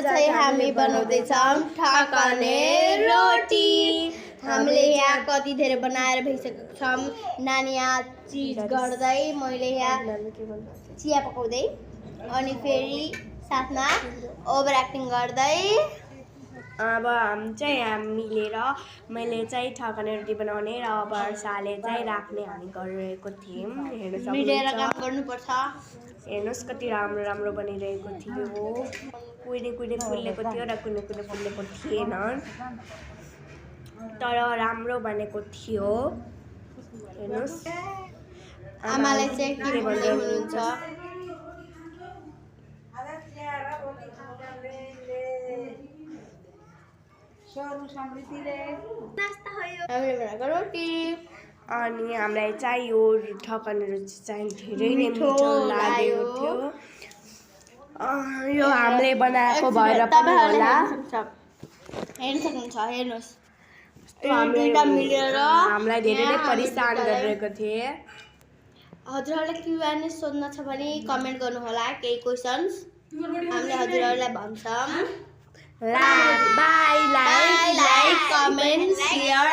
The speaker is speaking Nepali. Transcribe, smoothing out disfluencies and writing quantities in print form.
चाहिँ हामी बनाउँदैछौँ ठकने रोटी। हामीले यहाँ कति धेरै बनाएर भइसकेको छौँ। नानी यहाँ चिज गर्दै, मैले यहाँ चिया पकाउँदै, अनि फेरि साथमा ओभर एक्टिङ गर्दै। अब हामी चाहिँ यहाँ मिलेर मैले चाहिँ ठकने रोटी बनाउने र वर्षाले चाहिँ राख्ने हामी गरिरहेको थियौँ। हेर्नु मिलेर काम सक्नुहुन्छ। गर्नुपर्छ। हेर्नुहोस् कति राम्रो राम्रो बनिरहेको थियो। कुहिने फुलेको थियो र कुहिने फुलेको थिएन, तर राम्रो बनेको थियो। हेर्नुहोस् आमाले चाहिँ के भन्दै हुनुहुन्छ? हामीले बनाएको रोटी अनि हामीलाई चाहिँ यो ठकने रोटी चाहिँ धेरै नै मिठो लागेको थियो। यो हामीले बनाएको भएर पनि होला। हेर्न सक्नुहुन्छ, हेर्नुहोस् हामीले दुईटा मिलेर हामीलाई धेरै नै परेशान गरिरहेको थिए। हजुरहरूलाई क्युएनए सोध्न छ भने कमेन्ट गर्नुहोला केही क्वेसन्स, हामीले हजुरहरूलाई भन्छौँ। By, like, comment, share